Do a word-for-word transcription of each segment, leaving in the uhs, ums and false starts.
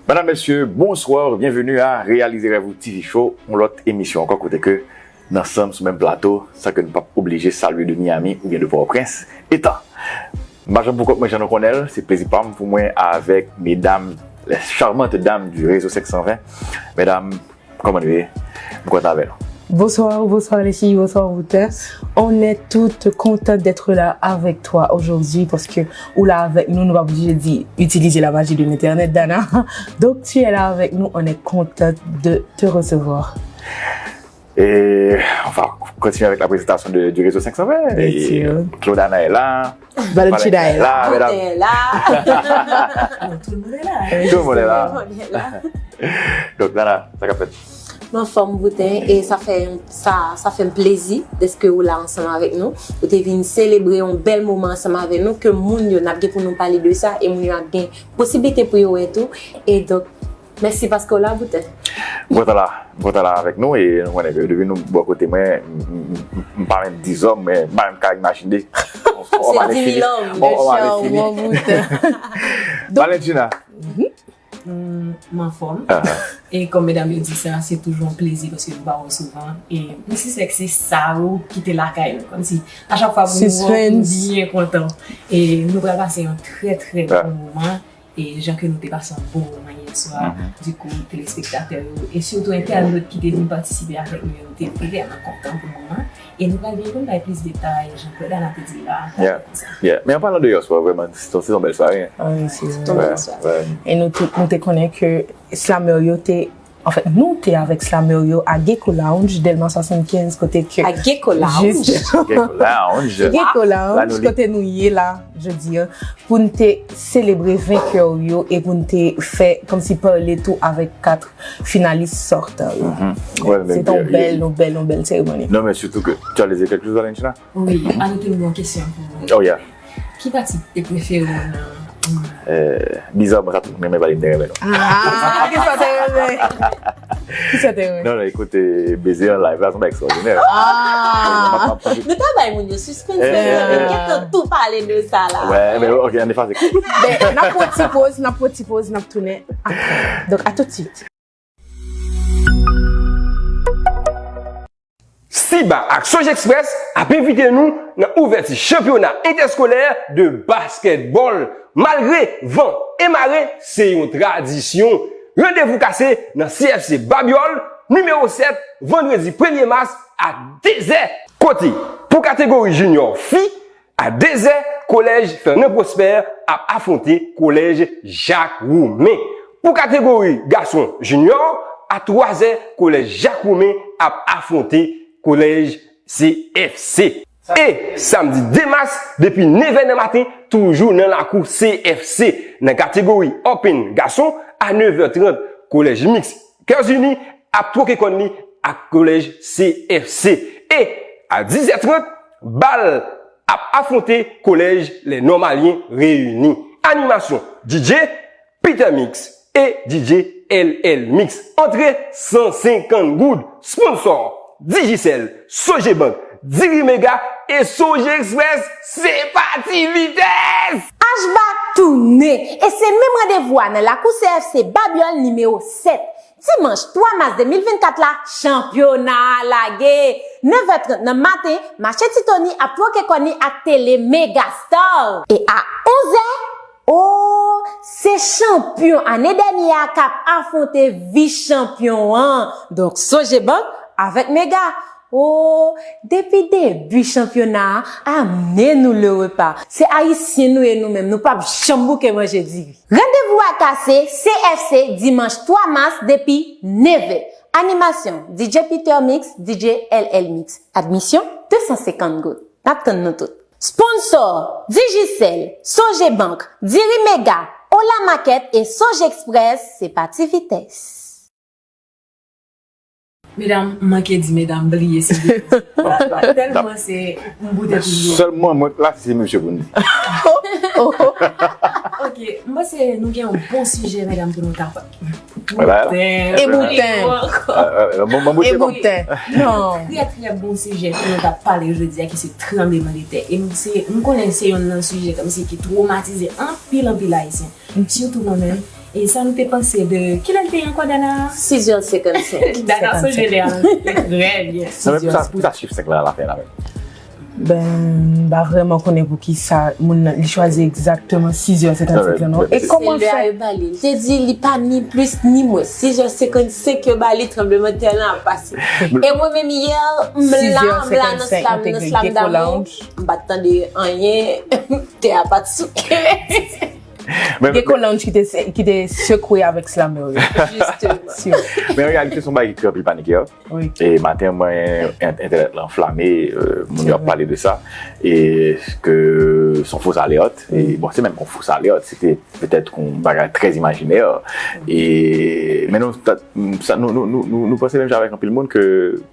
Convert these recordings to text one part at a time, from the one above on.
Madam, mesye, bonswa, byenveni a Reyalize Rèv Ou T V Show, yon lòt emisyon ankò kote ke n ansanm sou menm plato, san ke n p ap oblije salye de Miami oubyen de Pòtoprens. Etan, m pa janm pou kont mwen, jan nou konnen l, se plezi pa m pou mwen avèk medam, les charmantes dames du réseau cinq cent vingt. Medam, kòman nou ye? M kontan avè nou. Bonsoir, bonsoir les filles, bonsoir Wouter. On est toutes contentes d'être là avec toi aujourd'hui parce que ou la avec nous, nou pa oblije di utiliser la magie de l'internet, Dana. Donc tu es là avec nous, on est contente de te recevoir. Et on va continuer avec la présentation de, du réseau cinq cent vingt. Bien sûr. Claudana est là. Valentina est là. Valentina est là, mesdames. Tout le monde est là. Tout le monde est là. Tout le monde est là. Donk, Dana, sa k ap fèt? Mwen anfòm, Boutin, e sa fè, sa, sa fè m plezi dèske ou la ansanm avèk nou. Ou te vin selebre yon bèl moman ansanm avèk nou, ke moun yo, n ap gen pou nou pale de sa, e moun yo ap gen posiblite pou yo wè tou. E donk, mèsi paske w la, Boutin. M kontan la, m kontan la avèk nou, e nou konnen ke depi nou bò kote mwen, m, m, m, m pa menm di zòm, men m pa menm ka imajine. Se di lòm. Valentina. M anfòm. E kòm medam yo di sa, se toujou yon plezi paske nou pa wè w souvan. E m si sèk se sa ou kite lakay nou. Kòmsi a chak fwa pou nou wè w, nou byen kontan. E nou pral pase yon trè, trè bon moman. E jan ke nou te pase yon bon moman yè swa, dikou, telespektatè yo, e sitou entènot ki te vin patisipe avèk nou yo, nou te vrèman kontan pou moman. E nou pral vin pou n bay plis detay, jan Claudana te di la, konsa. Yeah. Men an palan de yè swa, vrèman, se te yon bèl sware. Wi, se yon bèl sware. E nou tout, nou te konnen ke slameur yo te, anfèt, nou te avèk slameur yo a Gecko Lounge, Dèlma swasannkenz, kote ke... A Gecko Lounge? Gecko Lounge. Gecko Lounge, kote nou ye la, jodi a, pou n te selebre venkè yo e pou n te fè kòmsi pale tou avèk kat finalis sòtan yo. Se te yon bèl, yon bèl, yon bèl seremoni. Non, men sitou ke, tu as laissé quelque chose, Valentina? Wi, anote m gen yon kesyon pou ou. Oh, yeah. Ki pati te prefere w nan... Eh, bizarman, sa tout moun renmen pale m te renmen nou. Ah, kisa w te renmen? Kisa w te renmen? Non, non, ekoute, beze an live la, se yon bagay ekstraòdinè. Ah! Nou ta bay moun yo suspens, men nou gentan tou pale de sa la. Wè, men ok, ann efase. Ben, n ap pran ti poz, n ap pran ti poz, n ap tounen apre. Donk, a tout de suite. Siba ak Soj Express ap envite nou nan ouvèti chanpyona entèskolè de baskètbòl. Malgre van e mare, se yon tradisyon. Randevou kase nan C F C Babyòl, nimewo sèt, vandredi premye mas a dezè. Kote, pou kategori jinyò fi, a dezè, kolèj Fernand Prosper ap afwonte kolèj Jak Roumen. Pou kategori gason jinyò, a twazè, kolèj Jak Roumen ap afwonte kolèj C F C. E samdi de mas, depi nevè nan maten, toujou nan lakou C F C, nan kategori Open gason, a nevè trant, kolèj miks Cœurs Unis ap twoke kòn li ak kolèj C F C. E a dizè trant, bal ap afwonte kolèj Les Normaliens Réunis. Animasyon D J Peter Mix e D J L L Mix. Antre san senkant goud. Sponsò, Digicel, Sogebank, Diri Mega e Soge Express, se pati vitès! Ashback tounen! E se menm randevou a nan lakou C F C Babyòl nimewo sèt. Dimanch twa mas de mil vennkat la, chanpyona a lage! Nevè trant nan maten, Mache Ti Tony ap twoke kòn li ak Tele Megastar. E a onzè, o, se chanpyon ane dènye a k ap afwonte vis chanpyon an. Donk, Sogebank avèk Mega. O, depi debi chanpyona a, amenez-nous le repas. Se Ayisyen nou ye nou menm, nou p ap janm bouke manje diri. Randevou a kase, C F C, dimanch twa mas, depi nevè. Animasyon, D J Peter Mix, D J L L Mix. Admisyon, de san senkant goud. N ap tann nou tout. Sponsò, Digicel, Sogebank, Diri Mega, Ola Market e Soge Express, se pati vitès. Medam, m manke di medam, bliye se de... Tèlman se, m boute toujou. Sèlman mwen k la, si se mesye pou n di. Ok, m panse nou gen yon bon sijè, medam, pou nou ta pale. E bouten. E bouten. E bouten. Non. Trè, trè bon sijè pou nou ta pale jodi a, ki se tranbleman de tè. E m se, m konnen se yonn nan sijè kòmsi ki twomatize anpil, anpil Ayisyen. Sitou mwen menm, E sa nou te panse de kilè l te ye ankò, Dana? Sizè senkannsenk. Dana sonje lè a trè byen. Non, men pou sa, pou sa chif senk lan, la fè la menm. Ben, m pa vrèman konnen pou ki sa moun nan li chwazi egzakteman sizè senkannsenk lan non. E kòman Se lè a fè? Yo ba li. Li te di li pa ni plis ni mwens. Sizè senkannsenk yo ba li, tranblemanntè lan ap pase. E mwen menm yè, m la, m la nan slam, nan slam damou. M pa t tande anyen. Tè a pa t souke. Gecko Lounge ki te, ki te sekwe avèk slamè yo. Jisteman. Sure. Men an reyalite, se yon bagay ki kreye anpil panik yè. Wi. E maten, mwen, en- entènèt lan anflame, euh, moun yo ap pale de sa. E ke se yon fos alèt. E bon, se menm yon fos alèt, se te petèt yon bagay trè imajinè. E, men nou, ta- sa, nou, nou, nou, nou, nou panse menm jan avèk anpil moun ke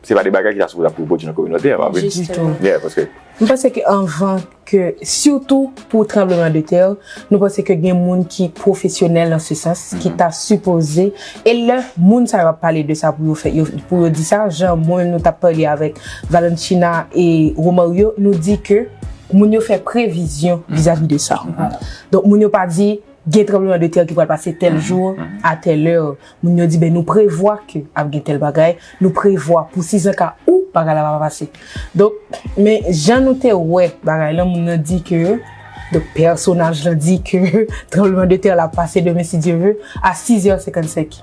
se pa de bagay ki ta sipoze ap repwodui nan kominote a, pa vre? Jisteman. Yeah, paske M panse ke anvan ke, sitou pou tranbleman de tè, nou panse ke gen moun ki pwofesyonèl nan se sans, ki ta sipoze, e lè moun sa yo ap pale de sa pou yo fè, yo, pou yo di sa, jan mwen menm nou t ap pale avèk Valentina e Romario, nou di ke moun yo fè previzyon vizavi de sa. Donk moun yo pa di, gen tranbleman de tè ki pral pase tèl jou, a tèl lè. Moun yo di, ben, nou prevwa ke ap gen tèl bagay, nou prevwa pou sizan ka ou bagay la pa pase. Donk, men jan nou te wè bagay lan, moun nan di ke, donk, pèsonaj lan di ke tranbleman de tè la ap pase demen, si Dye ve, a sizè senkannsenk,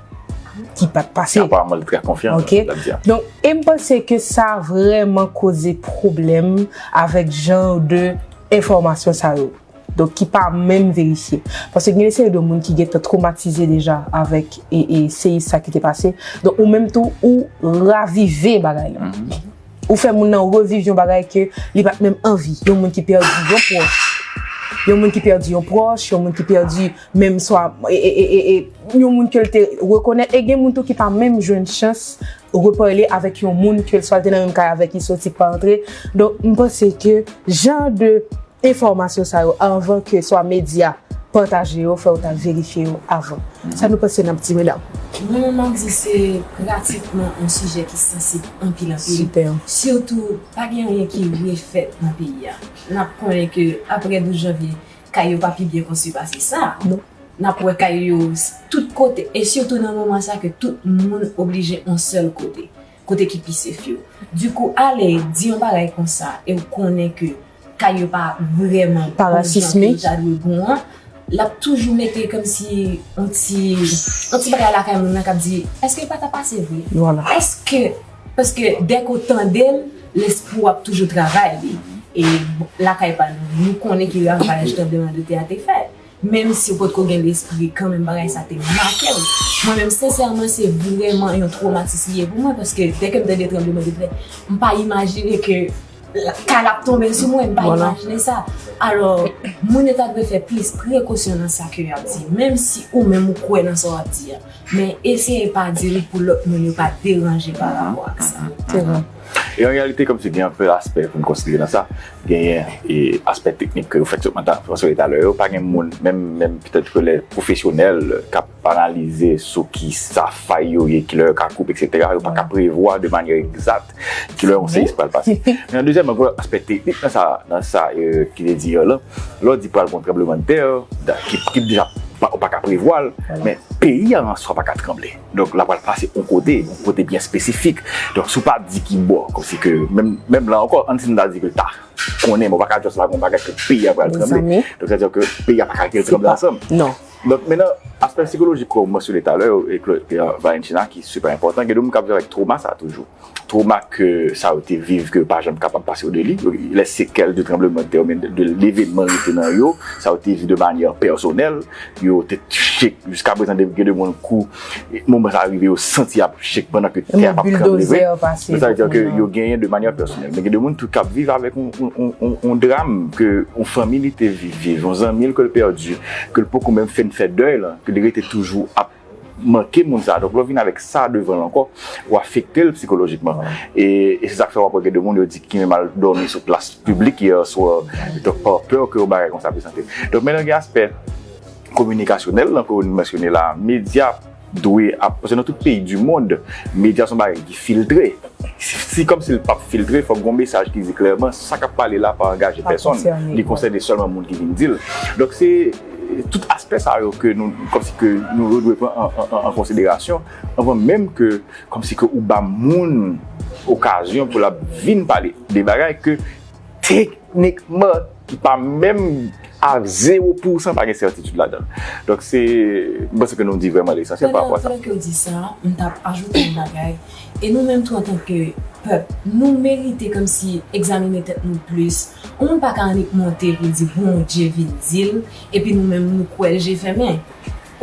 ki pa t pase. Aparaman, li trè konfyan. Ok. Donk, e m panse ke sa vrèman koze pwoblèm avèk jan de enfòmasyon sa yo. Donk, ki pa menm verifye. Paske gen de seri de moun ki gentan twomatize deja avèk e, e seyis sa ki te pase. Donk, ou menm tou, ou ravive bagay la. Ou fè moun nan reviv yon bagay ke li pa t menm anvi. Yon moun ki pèdi yon pwòch. Yon moun ki pèdi yon pwòch, yon moun ki pèdi menm swa, e, e, e, e, e, yon moun ke l te rekonèt. E gen moun tou ki pa menm jwenn chans repale avèk yon moun ke l swa l te nan menm kay avèk li, soti pa antre. Donk, m panse ke jan de enfòmasyon sa yo anvan ke swa medya pataje yo, fò w ta verifye yo avan. Sa nou panse n ap di, medam? Mwen menm m ap di se pratikman yon sijè ki sansib anpil anpil. Super. Sitou, pa gen anyen ki refèt nan peyi a. N ap konnen ke apre douz janvye, kay yo pa pi byen konstwi pase sa. Non. N ap wè kay yo s- tout kote, e sitou nan moman sa ke tout moun oblije yon sèl kote, kote ki pi sef yo. Dikou, ale di yon bagay konsa, e w konnen ke kay yo pa vrèman Pa bon jan rasisme. Ke yo ta dwe bon an, l ap toujou mete kòmsi yon ti, yon ti bagay lakay moun nan k ap di, èske pa ta pase vre? Voilà. Èske, paske dèke w tande l, lespri w ap toujou travay li. E lakay pa nou, nou konnen ki ravaj tranbleman de tè a te fè. Menm si w potko gen lespri, kanmenm bagay sa te make w. Mwen menm, sensèman, se vrèman yon twomatis li ye pou mwen, paske dèke m tande tranbleman de tè, m pa imajine ke kay la ap tonbe sou mwen, m pa imajine sa. Alò, moun yo ta dwe fè plis prekosyon nan sa ke y ap di, menm si ou menm ou kwè nan sa w ap di a. Men eseye pa di l pou lòt moun yo pa deranje pa rapò ak sa. Se vre. E an reyalite, kòmsi gen anpil aspè pou n konsidere nan sa. Genyen e, aspè teknik ke yo fèk sot mansyone talè yo. Pa gen moun, menm, menm petèt ke lè pwofesyonèl k ap analize sou ki sa fay yo ye, ki lè yo ka koupe, et cetera, yo pa ka prevwa de manyè egzat ki lè yon seyis pral pase. Men dezyèmman, gwo aspè teknik nan sa, nan sa e, ki te di yo lan, lè w di pral gen yon tranblemanntè, da- ki, ki deja pa, ou pa ka prevwa l, men peyi a an swa pa ka tranble. Donk, l ap pral pase yon kote, yon kote byen espesifik. Donk, si w pa di ki bò, kòmsi ke, menm, menm la ankò, ann si n ta di ke l ta konnen, men w pa ka just lage yon bagay ke peyi a pral tranble. Mezanmi. Donk, sa vle di ke peyi a pa ka rete tranble ansanm. Non. Donk, mennan, aspè sikolojik ke w mansyone talè, e Cla- e, Valentina, ki sipè enpòtan, gen de moun k ap viv avèk twoma sa toujou. Twoma ke sa yo te viv, ke yo pa janm kapab pase de li, les séquelles de tremblement de terre, oubyen de, de levenman yo te nan yo, sa yo te viv de manyè pèsonèl, yo te chèk, jiska prezan, gen de moun kou, moman sa rive, yo santi y ap chèk pandan ke tè a p ap tranble vre. Bulldozer pase. Men sa vle di ke yo genyen de manyè pèsonèl. Men gen de moun tou k ap viv avèk yon, yon, yon, yon, yon dram ke yon fanmi li te viv, viv, yon zanmi l ke l pèdi, ke l poko menm fin fè dèy lan, ke li rete toujou ap manke moun sa. Donk, lè w vin avèk sa devan l ankò, ou afekte l sikolojikman. E, e se sa k fè w ap wè gen de moun yo di ki menm al dòmi sou plas piblik yè swa, donk pa pè ke yon bagay konsa prezante. Donk, mennan gen aspè kominikasyonèl lan ke w mansyone la, medya dwe ap, paske nan tout peyi di mond, medya se yon bagay ki filtre. Si, si kòmsi l p ap filtre, fòk gen yon mesaj ki di klèman, sa k ap pale la pa angaje pèsonn, li konsène sèlman moun ki vin di l. Donk, se tout aspè Fè sa yo ke nou, kòmsi ke nou dwe pran an, an, an, an konsiderasyon, anvan menm ke, kòmsi ke ou ba moun okazyon pou l ap vin pale de bagay ke teknikman ki pa menm a zewo pousan pa gen sètitid ladan l. Donk, se, m panse ke nou di vrèman lesansyèl pa rapò a sa. Pandan ke w di sa, m t ap ajoute yon bagay. E nou menm tou, antanke pèp, nou merite kòmsi egzamine tèt nou plis. Yon moun pa ka annik monte pou l di Bondye vin di l, epi nou menm nou kwè l je fèmen.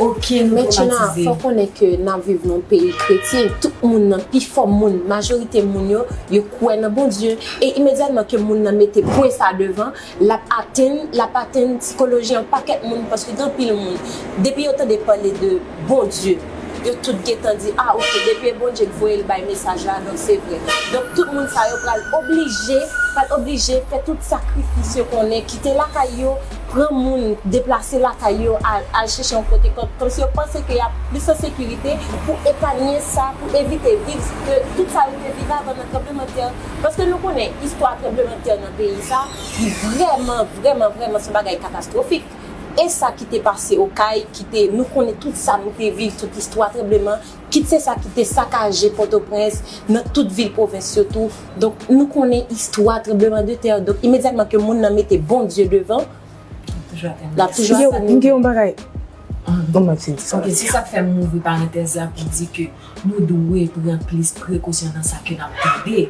Oke, nou twomatize. Men China, fò konnen ke n ap viv nan yon peyi kretyen. Tout moun nan, pifò moun, majorite moun yo, yo kwè nan Bondye. E imedyatman ke moun nan mete pwen sa devan, l ap atenn, l ap atenn sikoloji yon pakèt moun, paske gen anpil moun, depi yo tande pale de Bondye, yo tout gentan di, ah, oke, depi e Bondye k voye l bay mesaj la, donk se vre. Donk, tout moun sa yo pral oblije, pral oblije fè tout sakrifis yo konnen, kite lakay yo, pran moun, deplase lakay yo, al, al chèche yon kote, kòm, kòmsi yo panse ke y ap plis an sekirite pou epanye sa, pou evite viv ke tout sa yo te viv avan nan tranblemanntè. Paske nou konnen istwa tranblemanntè nan peyi sa, li vrèman, vrèman, vrèman se yon bagay katastwofik. E sa ki te pase Okay, ki te, nou konnen tout sa nou te viv, tout istwa tranbleman, kit se sa ki te sakaje Pòtoprens, nan tout vil pwovens yo tou. Donk, nou konnen istwa tranblemanntè. Donk, imedyatman ke moun nan mete Bondye devan, l ap toujou atann. Yo, m gen yon bagay. Bon, m ap fin di sa. Ok, se sa k fè m ouvri parantèz la pou di ke nou dwe pran plis prekosyon nan sa ke n ap tande.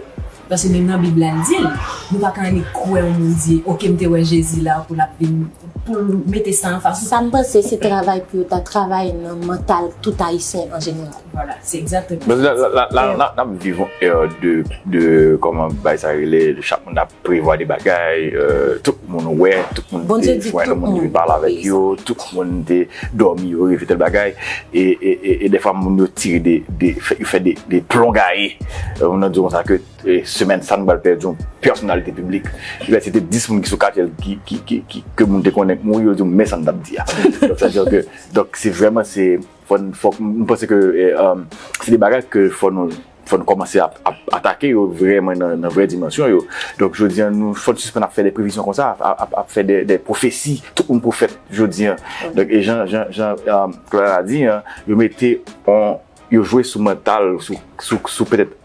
Paske menm nan Bib la, l di l, nou pa ka annik kwè yon moun di, oke, m te wè Jezi la, pou l ap vin, pou l mete sa anfas ou. Sa m panse se travay pou yo ta travay nan mantal tout Ayisyen an jeneral. Vwala, se egzakteman. Paske la, la, la, la, n ap viv yon è de, de, kòman bay sa rele, de chak moun ap prevwa de bagay, euh, tout moun wè, tout moun te jwenn yon moun ki vin pale avèk yo, tout moun te dòmi, yo reve tèl bagay, e, e, e, e dèfwa moun yo tire de, de, fè, yo fè de, de plongaye. Euh, moun nan di w konsa ke, e, semèn sa nou pral pèdi yon pèsonalite piblik. Epi se te dis moun ki sou katye l ki, ki, ki, ki, ke moun te konnen k mouri, yo di w men sa n t ap di a. Donk, sa vle di ke, donk, se vrèman, se, fò, fò, m panse ke, e, um, se de bagay ke fò nou, fò n kòmanse ap, ap atake yo vrèman nan, nan vrè dimansyon yo. Donk, jodi a, nou, fò n sispann ap fè de previzyon konsa, ap, ap, ap fè de, de pwofesi, tout moun pwofèt jodi a. Donk, e jan, jan, jan, um, Clara di, an, yo mete on, yo jwe sou mantal, sou, sou, sou petèt,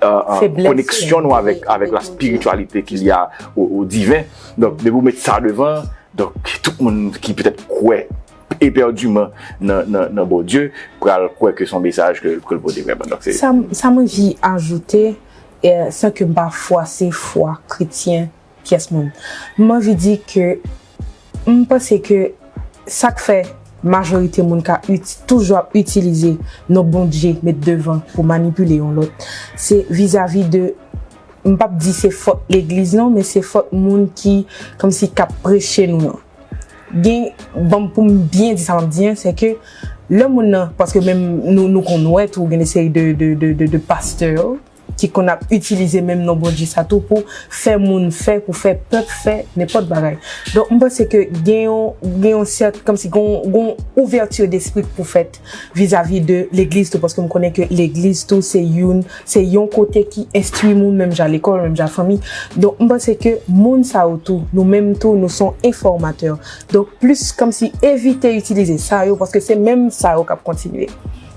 euh, euh, koneksyon nou avèk, avèk la spiritualité qu'il y a au, au divin. Donk, depi w met sa devan, donk, tout moun ki petèt kwè epèdiman nan, nan, nan Bondye pral kwè ke se yon mesaj ke, ke l pote vrèman. Donk, se sa m, sa m anvi ajoute, e, san ke m pa fwase fwa kretyen pyès moun. M anvi di ke m panse ke sa k fè majorite moun ka uti-, toujou ap itilize non Bondye met devan pou manipile yon lòt, se vizavi de, m p ap di se fòt legliz non, men se fòt moun ki kòmsi k ap preche nou an. Gen, bon, pou m byen di sa m ap di an, se ke lè moun nan, paske menm nou, nou konn wè tou, gen de seri de, de, de, de, de pastè ki konn ap itilize menm non Bondye sa tou pou fè moun fè, pou fè pèp fè nenpòt bagay. Donk, m panse ke gen yon, gen yon sèt, kòmsi gen yon, gen yon ouvèti despri k pou fèt vizavi de legliz tou, paske m konnen ke legliz tou se youn, se yon kote ki enstwi moun menm jan lekòl, menm jan fanmi. Donk, m panse ke moun sa yo tou, nou menm tou, nou se yon enfòmatè. Donk, plis kòmsi evite itilize sa yo, paske se menm sa yo k ap kontinye.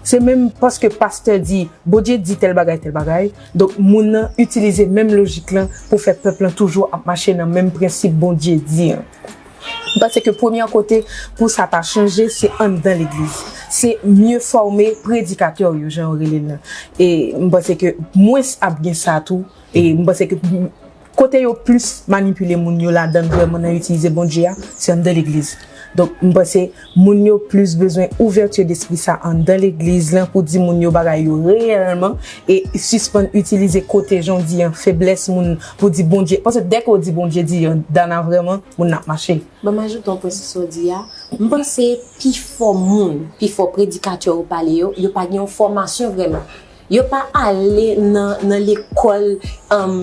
Se menm paske pastè di, Bondye di tèl bagay, tèl bagay. Donk, moun nan itilize menm lojik lan pou fè pèp lan toujou ap mache nan menm prensip Bondye di an. M panse ke premyè kote pou sa ta chanje, se anndan legliz. Se mye fòme predikatè yo, jan yo rele l lan. E m panse ke mwens ap gen sa tou. E m panse ke kote yo plis manipile moun yo ladan l vrèman nan itilize Bondye a, se anndan legliz. Donk, m panse moun yo plis bezwen ouvèti despri sa anndan legliz lan pou di moun yo bagay yo reyèlman e sispann itilize kote jan w di an, feblès moun pou di Bondye. Paske dèke w di Bondye di an, dana vrèman, moun nan ap mache. Ban m ajoute yon pwen sou sa w di a. M panse pifò moun, pifò predikatè ou pale yo, yo pa gen yon fòmasyon vrèman. Yo pa ale nan, nan lekòl, um,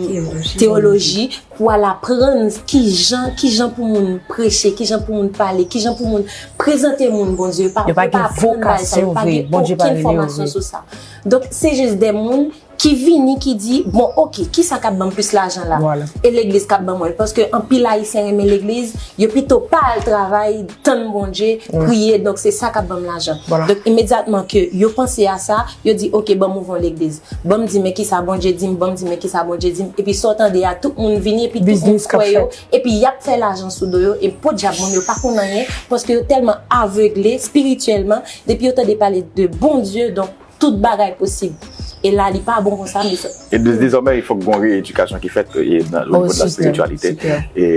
teyoloji pou al aprann kijan, kijan pou moun preche, kijan pou moun pale, kijan pou moun prezante moun Bondye. Yo pa, yo pa aprann bagay sa, yo pa gen okenn fòmasyon sou sa. Donk, se jis de moun ki vini, ki di, bon, oke, kisa k ap ban m plis lajan la? E legliz k ap ban mwen l. Paske anpil Ayisyen renmen legliz, yo pito pa al travay, tann Bondye, priye, donk se sa k ap ban m lajan. Donk, imedyatman ke yo panse a sa, yo di, oke, ban m ouvri yon legliz. Ban m di, men kisa Bondye di m, ban m di, men kisa Bondye di m. Epi sa w tande a, tout moun vini, epi tout moun kwè yo, epi y ap fè lajan sou do yo, e podyab moun yo pa konn anyen, paske yo tèlman avegle espirityèlman, depi yo tande pale de Bondye, donk, tout bagay posib. E la, li pa bon konsa, men sa. E de- dezòmè, il fòk gon reyedikasyon ki fèt, e, nan, o nivo de la espirityalite. E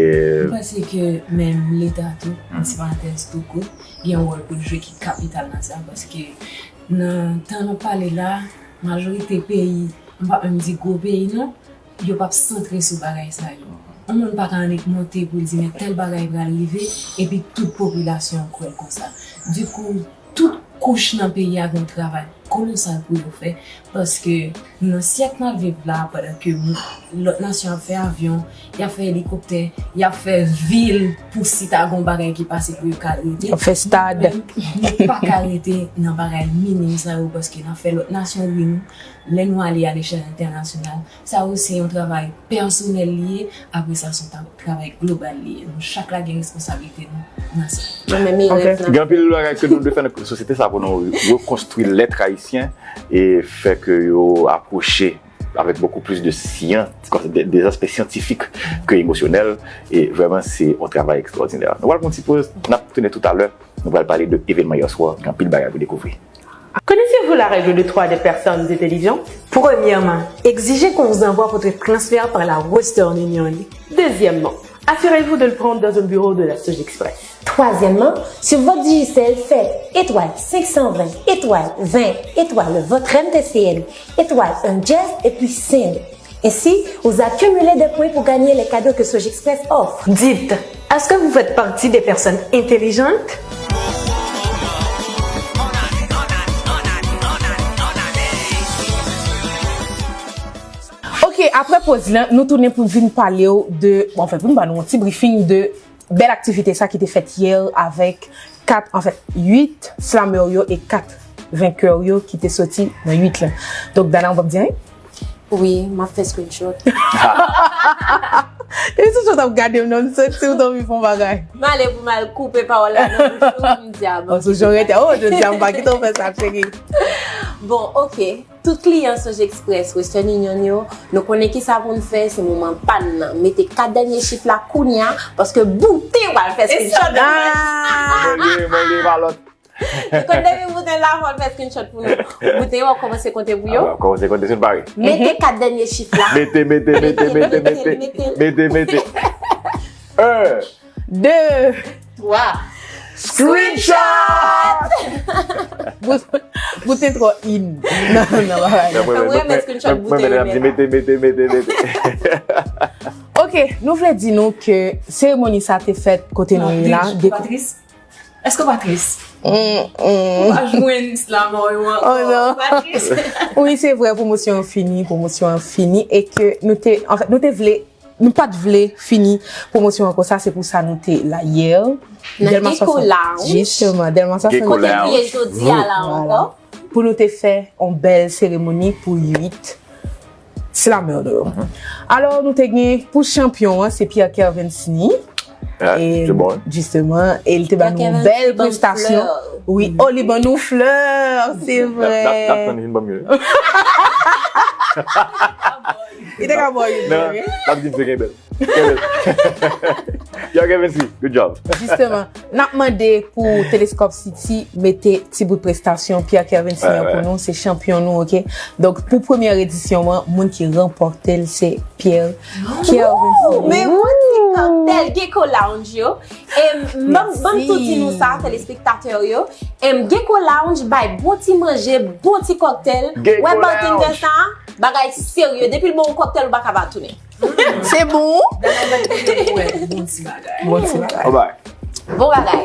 m panse ke menm Leta tou, ti parantèz tou kout, gen yon wòl pou l jwe ki kapital nan sa, paske nan tan n ap pale la, majorite peyi, m pa menm di gwo peyi non, yo p ap santre sou bagay sa yo. Yon moun pa ka annik monte pou l di men tèl bagay pral rive, epi tout popilasyon an kwè l konsa. Dikou, tout kouch nan peyi a gen yon travay kolosal pou yo fè, paske nan syèk n ap viv la, pandan ke moun- lòt nasyon ap fè avyon, y ap fè elikoptè, y ap fè vil pou si ta gen yon bagay ki pase pou yo ka rete. Y ap fè stad. Nou pa ka rete nan bagay minim sa yo, paske n ap fè lòt nasyon ri nou. Lè nou ale alechèl entènasyonal, sa yo se yon travay pèsonèl li ye, apre sa se yon tra- travay global li ye. Nou chak la gen responsablite nou nan sa. Nou menm elèv nan. Gen anpil bagay ke nou dwe fè nan sosyete sa pou nou rekonstwi lèt ayisyen e fè ke yo apwoche avec beaucoup plus de science, de, des aspects scientifiques que émotionnels, e vrèman se yon travay ekstraòdinè. Nou pral pran yon ti poz, n ap tounen toutalè, nou pral pale de evènman yè swa, gen anpil bagay pou dekouvri. Connaissez-vous la règle de trois des personnes intelligentes? Premièrement, exiger qu'on vous envoie votre transfert par la Western Union. Deuxièmement, assurez-vous de le prendre dans un bureau de la Sogexpress. Troisièmement, sur votre Digicel, faites étoile cinq cent vingt, étoile vingt, étoile votre M T C N, étoile un dièse et puis send. Ainsi, vous accumulez des points pour gagner les cadeaux que Sogexpress offre. Dites, est-ce que vous faites partie des personnes intelligentes? Ok, apre poz lan, nou tounen pou vin pale w de, bon, anfen, pou n ba nou yon ti briefing de bèl aktivite sa ki te fèt yè avèk kat, anfen, uit slameur yo e kat vainqueur yo ki te soti nan uit lan. Donk, Dana, ou p ap di anyen? Wi, m ap fè screenshot. Depi sou chat ap gade m nan, m santi w t anvi fè yon bagay. M ale pou m al koupe pawòl la nan bouch ou, m di a bon. Sou jan rete, oh, jodi a m pa kite w fè sa, cheri. Bon, ok. Tout kliyan Sogexpress Western Union yo, nou konnen kisa pou n fè, se moman pa n nan. Mete kat dènye chif la kounya, paske Boute pral fè screenshot. Mwen li, mwen li pa lòt. Ou konn depi Boute la, fò l fè screenshot pou nou. Boute, w ap kòmanse konte pou yo? Ah, w ap kòmanse konte sou pari. Mete kat dènye chif la. Mete, mete, mete, mete, mete. Mete, mete. Un. De. Twa. Screenshot! Boute, Boute twò in. Nan, nan, bagay la. Mwen renmen screenshot Boute yo. Mete, mete, mete, mete. Ok, nou vle di nou ke seremoni sa te fèt kote nou ye la. Patris, èske w pa tris? Ou pa jwenn slameur yo ankò, ou pa tris? Wi, se vre, pwomosyon an fini, pwomosyon an fini, e ke nou te, anfèt, nou te vle Nou pa t vle fini pwomosyon an konsa, se pou sa nou te la yè. Nan Delmas Gecko Lounge. Jisteman, Delmas Gecko Lounge. Kote n ye jodi a la ankò. Pou nou te fè yon bèl seremoni pou uit slameur nou yo. Alò, nou te gen pou chanpyon an, se Pierre Kervens Ni. E, jisteman, e li te ban nou yon bèl prestasyon. Wi, oh, li ban nou flè, se vre. N ap tann li vin ban m yo. Li te ka ba w youn, wi. N ap di m se Kebel. Kebel. Pierre Kevin Smith, good job. Jisteman, n ap mande pou Telescope City mete ti bout prestasyon Pierre Kevin Smith an pou nou, se chanpyon nou, ok? Donk, pou premyè edisyon an, moun ki ranpòte l, se Pierre Kevin Smith. Men bon ti kòktèl Gecko Lounge yo. E m, ban m, ban m tou di nou sa, telespektatè yo. E m, Gecko Lounge bay bon ti manje, bon ti kòktèl. Wè bartender sa, bagay serye. Depi l ba w kòktèl, ou pa ka pa tounen. Se bon? Bon ti bagay. Bon bagay. Bon bagay.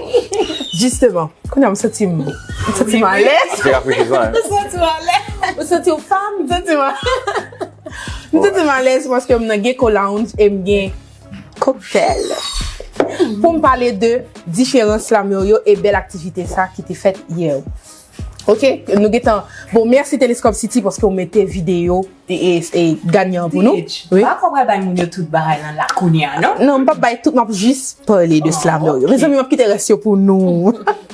Jisteman, kounye a m santi m, m santi m alèz. Se rafrechisan, hein? Ou santi w alèz? Ou santi w fanm? M santi m a-, m santi m alèz paske m nan Gecko Lounge e m gen kòktèl. Pou m pale de diferan slameur yo e bèl aktivite sa ki te fèt yè. Ok, nou gentan. Bon, mèsi Telescope City paske w mete videyo e, e, e ganyan pou nou. Wi. Pa kò pral bay moun yo tout bagay lan la kounye a, non? Non, m p ap bay tout, m ap jis pale de slameur yo. Mezanmi, m ap kite rès yo pou nou.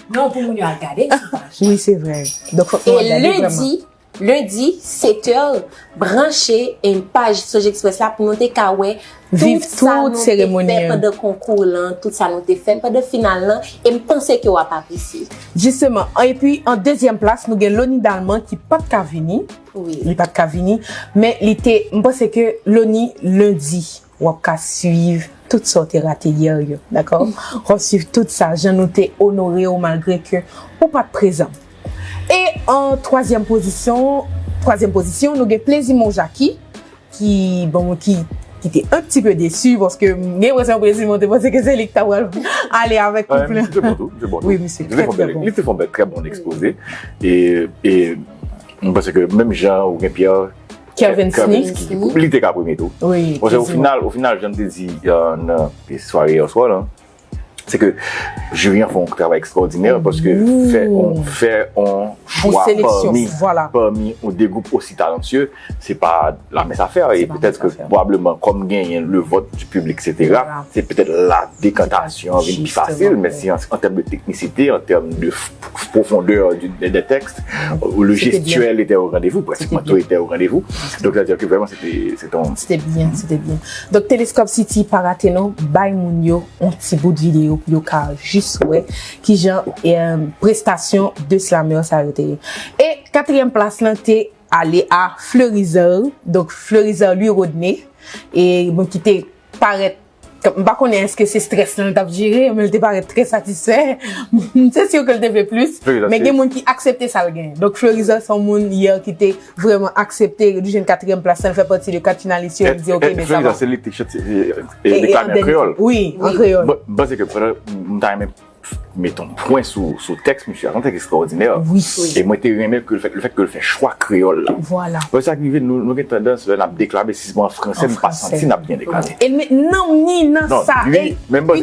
Non, pou moun yo al gade sou paj. Wi, se vre. Donk, fòk nou al gade vrèman. Lendi, sèt è, branche en paj Soj Express la pou nou te ka wè viv tout sa nou te fè pandan konkou lan, tout sa nou te fè pandan final lan, e m panse ke w ap apresye. Jisteman, epi an dezyèm plas, nou gen Loni Dalman ki pa t ka vini. Wi. Li pa t ka vini, men li te, m panse ke Loni, lendi, w ap ka swiv tout sa w te rate yè yo, dakò? W ap swiv tout sa, jan nou te onore w malgre ke ou pa t prezan. E an twazyèm pozisyon, twazyèm pozisyon, nou gen Plezi Monjaki, ki, bon, ki, ki te un petit peu déçu, paske m gen enpresyon Plezi Monjaki te panse ke se li ki ta pral ale avèk koup lan. Misye te bon tou, misye bon tou. Wi, misye trè, trè bon. Li te fè yon bèl, li te fè yon bèl, trè bon ekspoze. E, e m panse ke menm jan ou gen Pierre Kervens Nick, li te ka premye tou. Wi, Paske o final, o final, jan m te di, euh, nan sware yè swa lan, se ke jiri an fè yon travay ekstraòdinè paske fè on, fè on chwa pami, pami on de gwoup osi talantye, se pa la mens a fè. E petèt ke pwobableman, kòm genyen le vote du public, et cetera, se petèt la dekantasyon an vin pi fasil, men si an, an tèm de teknisite, an tèm de pwofondè de tèks, le gestuel était au rendez-vous, pratiquement tout était au rendez-vous. Donk, sa vle di ke vrèman, se te, se te yon... Se te byen, se te byen. Donk, Telescope City pa rate non, bay moun yo yon ti bout videyo pou yo ka jis wè kijan, eh, prestasyon de slameur sa yo te ye. E katriyèm plas lan te ale a Fleurizard. Donk, Fleurizard Louis Rodney, e, bon, ki te parèt, m pa konnen èske se strès lan l t ap jere, men l te parèt trè satisfè. M se si ke l te vle plis, men gen moun ki aksepte sa l genyen. Donk, Fleurizard se yon moun yè ki te vrèman aksepte li jwenn katriyèm plas lan, l fè pati de kat finalis yo, li di, "Ok, ben, sa va." Fleurizard, se li ki te chante, e, e, deklame an kreyòl. Wi, an kreyòl. Bon, m panse ke pandan m ta renmen mete yon pwen sou, sou tèks misye a. Se yon tèks ekstraòdinè. Wi. E mwen te renmen ke le fèt, le fèt ke l fè chwa kreyòl la. Vwala. Paske sa k rive, nou, nou gen tandans, lè n ap deklame, si se pa an fransè, nou pa santi n ap byen deklame. E men, nanm ni nan sa, e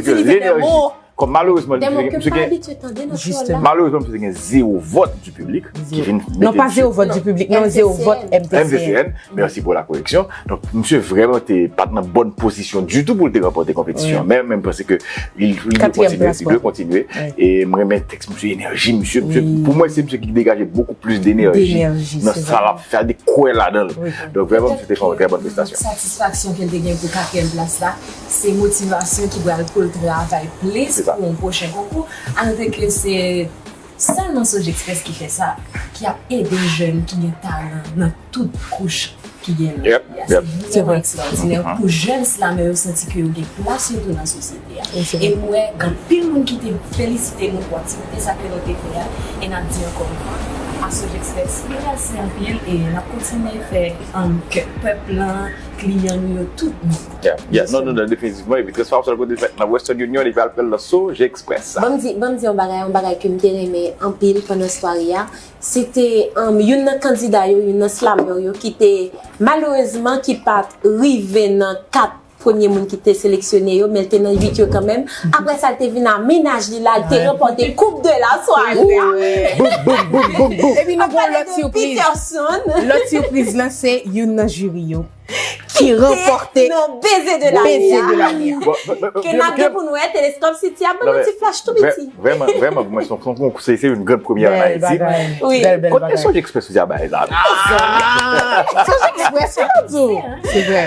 itilize de mo, kòm malerezman, misye gen, malerezman, misye te gen zewo vòt di piblik ki vin mete misye. Non, pa zewo vòt di piblik, non, zewo vòt M T C N. M T C N. Mèsi pou la koreksyon. Donk, misye vrèman te pa t nan bòn pozisyon ditou pou l te ranpòte konpetisyon an. Men, men m panse ke li, li dwe kontinye, li dwe kontinye. E m renmen tèks misye, enèji misye. Misye, pou mwen, se misye ki degaje bokou plis denèji nan sa l ap fè, al de kwè ladan l. Donk, vrèman, misye te fè yon trè bòn prestasyon. Satisfaksyon ke l te gen pou katriyèm plas la, se motivasyon ki pral pou l travay plis pou yon pwochen konkou. A note ke se sèlman Soj Express ki fè sa, ki ap ede jèn ki gen talan nan tout kouch ki gen nan peyi a. Se vrèman ekstraòdinè pou jèn slamè yo santi ke yo gen plas yo tou nan sosyete a. E m wè gen anpil moun ki te felisite nou pou aktivite sa ke nou te fè a, e n ap di ankò yon fwa, a Soj Express, mèsi anpil, e n ap kontinye fè, um, ke pèp lan, kliyan nou yo, tout bon. Yeah, yeah. Non, non, non, definitivman. Epi transfè a sòl kote l fèt nan Western Union, epi al pran l nan Soj Express sa. Ban m di, ban m di yon bagay, yon bagay ke m te renmen anpil pandan sware a. Se te, um, youn nan kandida yo, youn nan slameur yo ki te, malerezman, ki pa t rive nan kat premye moun ki te seleksyone yo, men l te nan uit yo kanmenm. Apre sa, l te vin a mennaj li la, l te ranpòte koup de la sware a. Boum, boum, boum, boum, boum. Epi nou gen yon lòt sipriz. Lòt sipriz lan, se youn nan jiri yo ki ranpòte nan Baiser de l'année a. Ke n ap gen pou n wè, Telescope City ap ban nou ti flash tou piti. Vrèman, vrèman, pou mwen, se yon, se yon, se, se yon gran premyè an Ayiti. Wi. Kote Soj Express ou di a bay la? Soj Express, se vrè.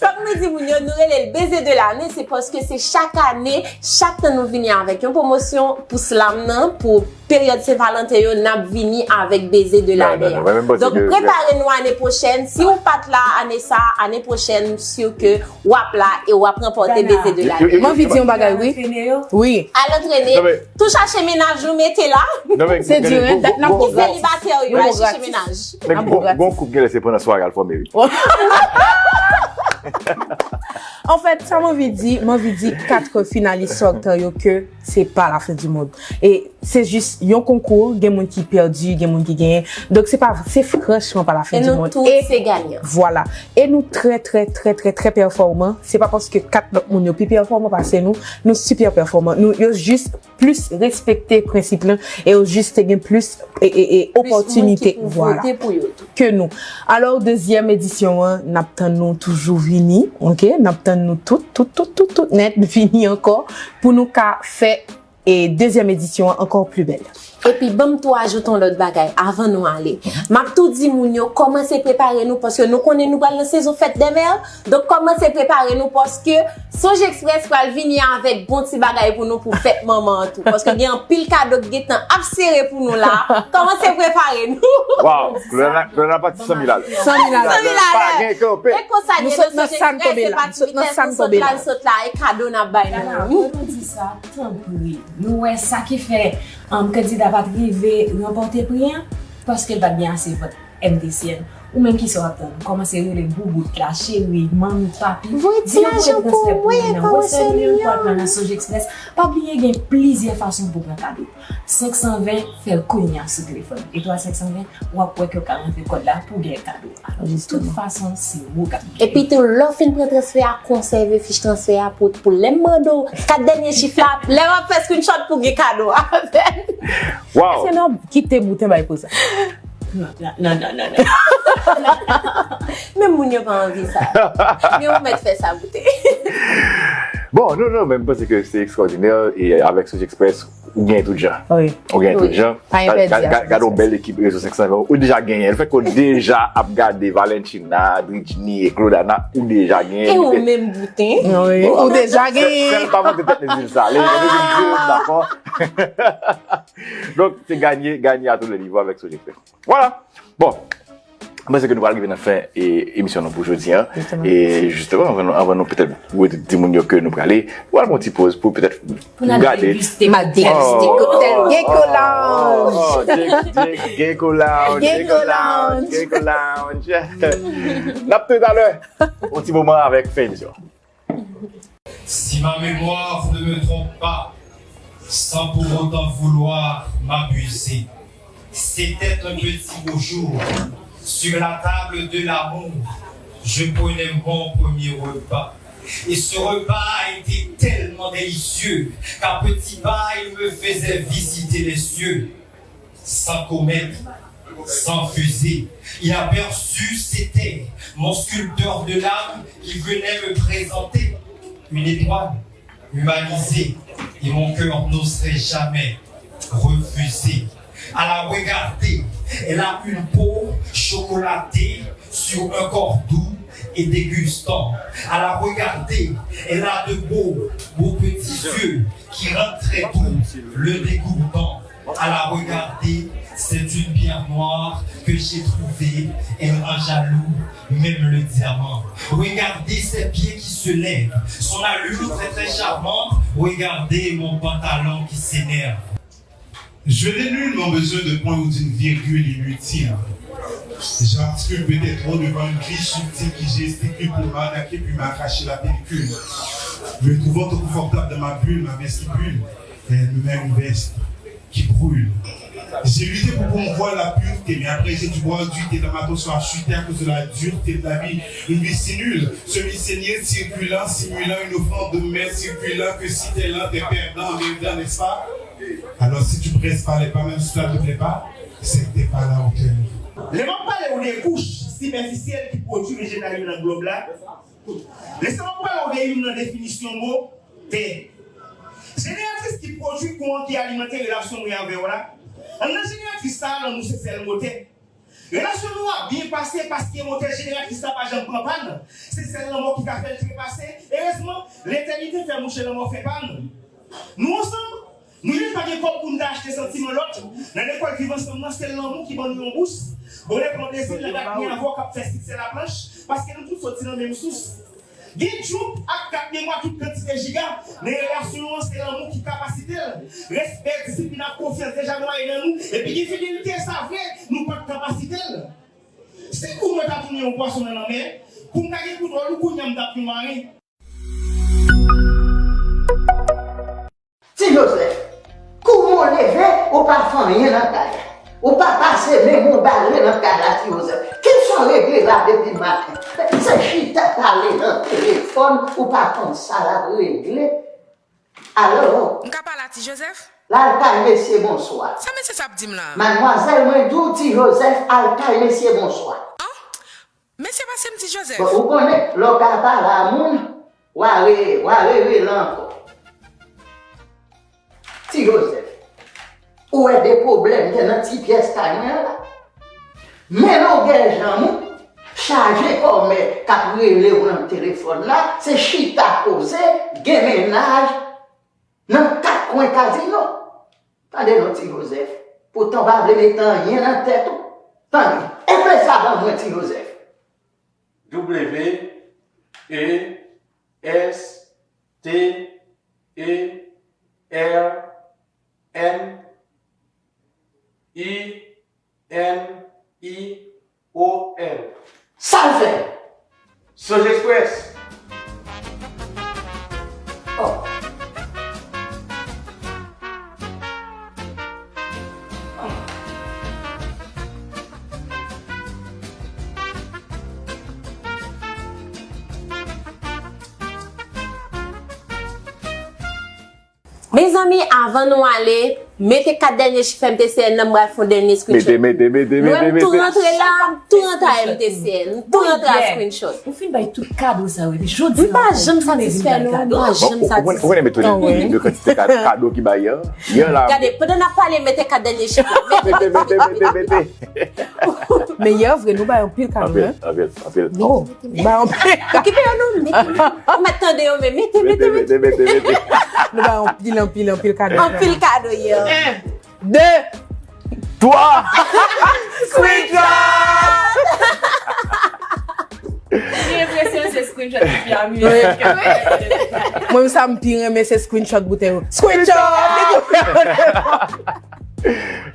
Fòk nou di moun yo, nou rele l Baiser de l'année, se paske se chak ane, chak tan nou vini avèk yon pwomosyon pou slam nan, pou peryòd Sen Valanten yo, n ap vini avèk Baiser de l'année a. Donk, prepare nou ane pwochèn. Si w pa t la ane sa, ane pwochèn, m si ke w ap la e w ap ranpòte Baiser de l'année. M anvi di yon bagay, wi. Wi. Al antrene. Tou chache mennaj ou mete la. Se di, hein, dat n ap pran gratis. Selibatè yo, al chache mennaj. Gon koup genlè se pandan sware al fòme, wi. Anfèt, sa m anvi di, m anvi di kat finalis sortan yo ke se pa la fin du monde. E Se jis yon konkou, gen moun ki pèdi, gen moun ki genyen. Donk se pa, se franchman pa la fin di mond. E nou tout se ganyan. Vwala. E nou trè, trè, trè, trè, trè pèfòman. Se pa paske kat lòt moun yo pi pèfòman pase nou, nou sipè pèfòman. Nou, yo jis plis respekte prensip lan e yo jis te gen plis e, e, e, opòtinite, vwala, ke nou. Alò, dezyèm edisyon an, n ap tann nou toujou vini, oke? N ap tann nou tout, tout, tout, tout, tout nèt vini ankò pou nou ka fè e dezyèm edisyon an ankò pli bèl. Epi, ban m tou ajoute yon lòt bagay avan nou ale. M ap tou di moun yo, kòmanse prepare nou, paske nou konnen nou pral nan sezon fèt dè mè. Donk, kòmanse prepare nou, paske Sonj Express pral vini avèk bon ti bagay pou nou pou fèt manman an tou. Paske gen anpil kado ki gentan ap sere pou nou la. Kòmanse prepare nou. Waw, Glorana, Glorana pati san mil alè. San mil alè. San mil alè. Pa gen kanpe. E konsa nou ye, sot nan Sonj Express, se pa ti vitès, nou sot la, nou sot la, e kado n ap bay nou. Pou nou di sa, tanpri. Nou wè sa ki fè, um, kandida pa t rive ranpòte pri an, paske l pa t gen ase vòt M T C N. Ou menm ki sa w ap tann? Kòmanse rele boubout la, cheri, manmi, papi. Voye ti lajan pou mwen, Kawosèl Milyon. Nan Sonj Express, pa bliye gen plizyè fason pou pran kado. Senk san ven, fè l kounye a sou telefòn. Etwal senk san ven, w ap wè ke w ka rantre kòd la pou gen kado a. Tout fason, se ou k ap gen. Epi tou, lè w fin pran transfè a, konsève fich transfè a pou, pou lè m mande w kat dènye chif la, lè w ap fè screenshot pou gen kado a. Waw! Se nan kite bouten bay pou sa. Non, non, non, non, non, non. Menm moun yo pa anvi sa. Men ou mèt fè sa, bouten. Bon, non, non, men m panse ke se ekstraòdinè e avèk Sonj Express, ou genyen tout jan. Wi. Ou genyen tout jan. Pa gen pèdi. Gad, gad, gad yon bèl ekip Rezo senk san ven. Ou deja genyen. Lefètke ou deja ap gade Valentina, Britney e Glorana, ou deja genyen. E ou menm, bouten. Wi, ou deja genyen. Sèl pa monte tèt nan zil sa. Lè yo vin di l, dakò. Donk, se ganye, ganye a tou lè nivo avèk Sonj Express. Vwala. Bon. Mwen panse ke nou pral rive nan fen e, emisyon nou pou jodi a. Jisteman. E jisteman, anvan nou, anvan nou petèt wete di moun yo ke nou prale, nou pral pran yon ti poz pou petèt gade. Pou n al deguste kòktèl. Deguste kòktèl Ginkgo Lounge. Oh, Gin-, Gin-, Ginkgo Lounge, Ginkgo Lounge, Ginkgo Lounge. N ap tou talè. Yon ti moman avèk fen emisyon. Si ma mémoire ne me trompe pas, sans pour autant vouloir m'abuser, c'était un petit beau jour. Sur la table de l'amour, je prenais mon premier repas. Et ce repas était tellement délicieux qu'à petits pas, il me faisait visiter les cieux. Sans comète, sans fusée, il aperçut, c'était mon sculpteur de l'âme qui venait me présenter une étoile humanisée, et mon cœur n'oserait jamais refuser. À la regarder, elle a une peau chocolatée sur un corps doux et dégustant. À la regarder, elle a de beaux, beaux petits yeux qui rendent très doux le dégoûtant. À la regarder, c'est une pierre noire que j'ai trouvée. Elle rend jaloux même le diamant. Regardez ses pieds qui se lèvent, son allure très très charmante. Regardez mon pantalon qui s'énerve. Je n'ai nullement besoin de points ou d'une virgule inutile. J'articule peut-être trop devant une grille subtile qui gesticule pour m'arnaquer puis m'arracher la pellicule. Me trouvant trop confortable dans ma bulle, ma vestibule, elle me met une veste qui brûle. J'ai lutté pour promouvoir la pureté, mais après j'ai dû boire du thé dans ma tension a chuté à cause de la dureté de la vie. Une vie si nulle, semi-saignée, circulant, simulant une offrande de mère circulant que si t'es lent, t'es perdant, emmerdant, n'est-ce pas? Alors si tu presses pas les pas, même si cela ne te plaît pas, c'est que t'es pas à la hauteur. Lè m ap pale w de kouch sipèfisyèl ki pwodui vejetal yo nan glòb la, lè sa m ap pale w de youn nan definisyon mo, tè. Jeneratris ki pwodui kouran ki alimante relasyon mwen avè w la. Anndan jeneratris sa a, lanmou se sèl motè. Relasyon nou ap byen pase paske motè jeneratris la pa janm pran pàn. Se sèl lanmò ki ka fè l trepase. Erezman, letènite fè mouche lanmò fè pàn. Nou ansanm, nou menm pa gen kòb pou n ta achte santiman lòt. Nan lekòl Viv Ansanm nan, se lanmou ki ban nou yon bous. Bonè pran plezi nan gad mwen avè w k ap fè siksè Laplanch, paske nou tout soti nan menm sous. Gen djoub ak kat memwa tout kantite jiga, men relasyon an se lanmou ki kapasite l. Respè, disiplin ak konfyans deja nwaye nan nou, epi gen fidelite, sa vre, nou pa t kapasite l. Si kou mwen ta tounen yon pwason nan lanmè, pou m ta gen kontwòl ou kounye a m t ap yon maren. Ti Jozèf, kouman Ou leve, ou pa fè anyen nan kay la. Ou pa pase menm yon bale nan kay la, Ti Jozèf. Kisa w regle la depi maten? Se chita pale nan telefòn, ou pa konn sa l ap regle. Alò, m ka pale a Ti Jozèf? L al kay mesye bonswa. Sa mesye sa ap di m la? Madmwazèl, mwen di w, Ti Jozèf al kay mesye bonswa. An? Mesye pase m Ti Jozèf. Bon, ou konnen, lè w ka pale a moun, w a re, w a rerele ankò. Ti Jozèf, ou wè de pwoblèm gen nan ti pyès kay mwen an la? Men longè janm ou, chaje kòmè k ap rele w nan telefòn la, se chita koze, gen mennaj nan kat kwen kazino. Tande non, Ti Jozèf, poutan w pa vle mete anyen nan tèt ou. Tande, epe sa ban mwen, Ti Jozèf. W E S T E R N I N I O N. Sa l fè? Sonj Express. Oh. Mezanmi, avan nou ale, mete kat dènye chif M T C N nan, m pral fè yon dènye screenshot. Mete, mete, mete, mete, mete. Nou wè m tou rantre la, m tou rantre a M T C N, m tou rantre a screenshot. Ou fin bay tout kado sa yo, epi jodi a. M pa janm satisfè, non, m pa janm satisfè. Ou konnen, ou konnen, mete de kantite kad-, kado ki bay yè. Yè la. Gade, pandan n ap pale, mete kat dènye chif la. Mete, mete, mete, mete, mete. Men yè vre, nou bay anpil kado, hein? Anpil, anpil, anpil. Non, nou bay anpil. Okipe yo non, mete, mete. Ou mèt tande yo, men mete, mete, mete. Mete, mete, mete, mete. Nou bay anpil, anpil, anpil kado. Anpil kado yè. Un, deux, trois. Screenshot! Li enpresyon se screenshot ki pi amize ke. Mwen sa m pi renmen se screenshot boutèy yo. Screenshot!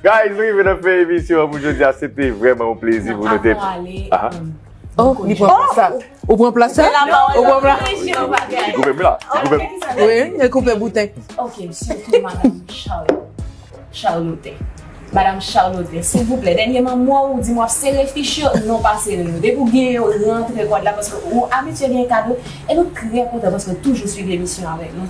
Guys, nou rive nan fen emisyon an pou jodi a. Se te vrèman yon plezi pou nou te. Avan ale, aha. Um, oh, li pran plas sa. Ou pran plas sa? Ou pran plas? Li koupe m la. Li koupe m. Wi, li koupe boutèy. Ok, sitou madanm Charles. Charlotte. Madanm Charlotte, silvouplè, dènyèman, mwen ou di m w ap sere fich yo, non pa sere yo. Depi w gen yo, rantre kòd la, paske ou abitye gen kado, e nou trè kontan paske w toujou swiv emisyon avèk nou.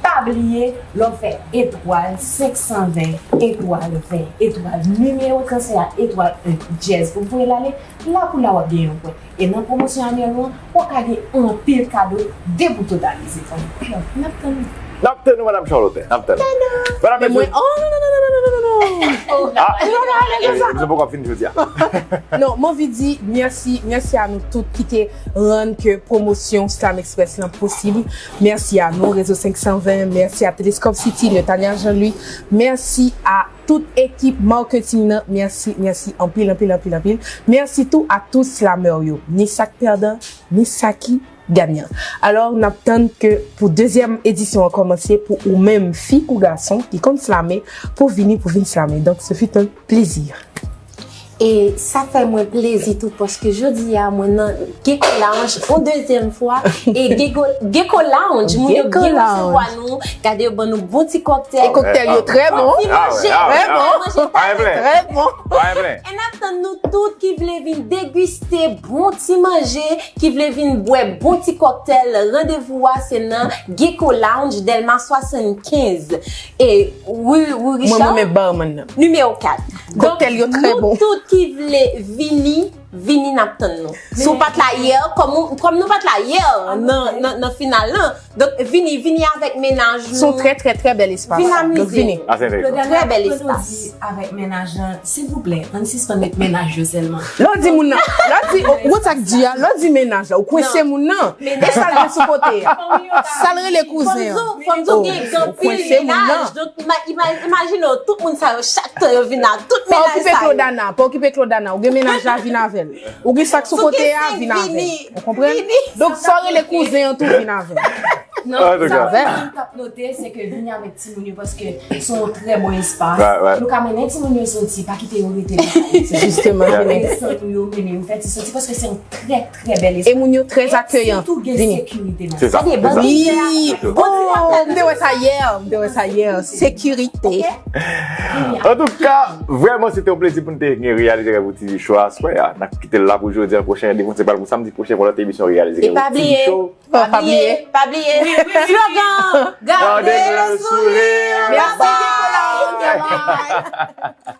Pa bliye, lè w fè etwal senk san ven, etwal ven, etwal, nimewo transfè a, etwal en, djèz pou voye l ale, la pou la w ap gen yon pwen. E nan pwomosyon anyèl nou an, w ap ka gen anpil kado depi w totalize fanmi. Alò, n ap tann nou. N ap tann nou, Madanm Charlotte. N ap tann nou. Madanm, men mwen, oh, non, non, non, non, non, non, non. Ah, nou poko fin jodi a. Non, m anvi di mèsi, mèsi a nou tout ki te rann ke pwomosyon Slam Express lan posib. Mèsi a nou, Rezo senk san ven, mèsi a Telescope City, Letania Jean-Louis, mèsi a tout ekip marketing nan, mèsi, mèsi anpil, anpil, anpil, anpil. Mèsi tou a tout slamè yo, ni sa k pèdan, ni sa ki ganyan. Alò, n ap tann ke pou dezyèm edisyon an kòmanse, pou ou menm, fi kou gason, ki konn slame, pou vini, pou vin slame. Donc, ce fut un plaisir. E sa fè mwen plezi tou, paske jodi a, mwen nan Gecko Lounge, yon dezyèm fwa, e Gecko, Gecko Lounge, moun yo byen resevwa nou, gade yo ban nou bon ti kòktèl. E kòktèl yo trè bon. Bon ti manje. Trè bon. Manje pa trè bon. E n ap tann nou tout ki vle vin degiste bon ti manje, ki vle vin bwè bon ti kòktèl. Randevou a se nan Gecko Lounge, Dèlma swasannkenz. E wi, wi, Richard. Mwen, mwen, men barman nan. Nimewo kat. Donk, kòktèl yo trè bon. Nou tout ki vle vini, vini n ap tann nou. Si w pa t la yè, kòm ou, kòm nou pa t la yè nan, nan, nan final lan, donk vini, vini avèk mennaj nou. Se yon trè, trè, trè bèl espas. Vin amize. Donk vini. Trè bèl espas. Avèk mennaj lan, silvouplè, ann sispann met mennaj yo sèlman. Lè w di moun nan, lè w di, ou konn sa k di a, lè w di mennaj la, ou kwense moun nan. E sa l gen sou kote a? Sa l rele kouzen an? Fò m di w, fò m di w gen, gen anpil mennaj. Donk, ima-, ima-, imajine w, tout moun sa yo, chak tan yo vin la, tout mennaj sa yo. Pa okipe Claudana, pa okipe Claudana. Ou gen mennaj la, vin avè l. Ou gen sa k sou kote a, vin avè l. Ou konprann? Donk, sa w rele kouzen an tou, vin avè l. Non, Ah, sa d'accord. Mwen ta ap note, se ke vini avèk timoun yo paske se yon trè bon espas. Right, right. Nou ka mennen timoun yo soti, pa kite yo rete nan kay. Justeman. Yeah. Mennen san nou yo, mennen yo, fè ti soti paske se yon trè, trè bèl E espas. Moun yo trè akeyan. Sitou gen Vini. Sekirite nan. Se sa, Gade, se sa. bandi Wi. a. Oh, m te wè sa yè, m te wè sa yè. Sekirite. Antouka, vrèman, se te yon plezi pou n te gen reyalize rèv ou T V Show aswè a. N ap kite l la pou jodi an pwochen. Depi se pral pou samdi pwochen pou lòt emisyon reyalize E rèv pa ou T V bliye. Show. Oh, pa bliye. Pa bliye. Slogan. Gade le sourire. Merci. Bye. Bye.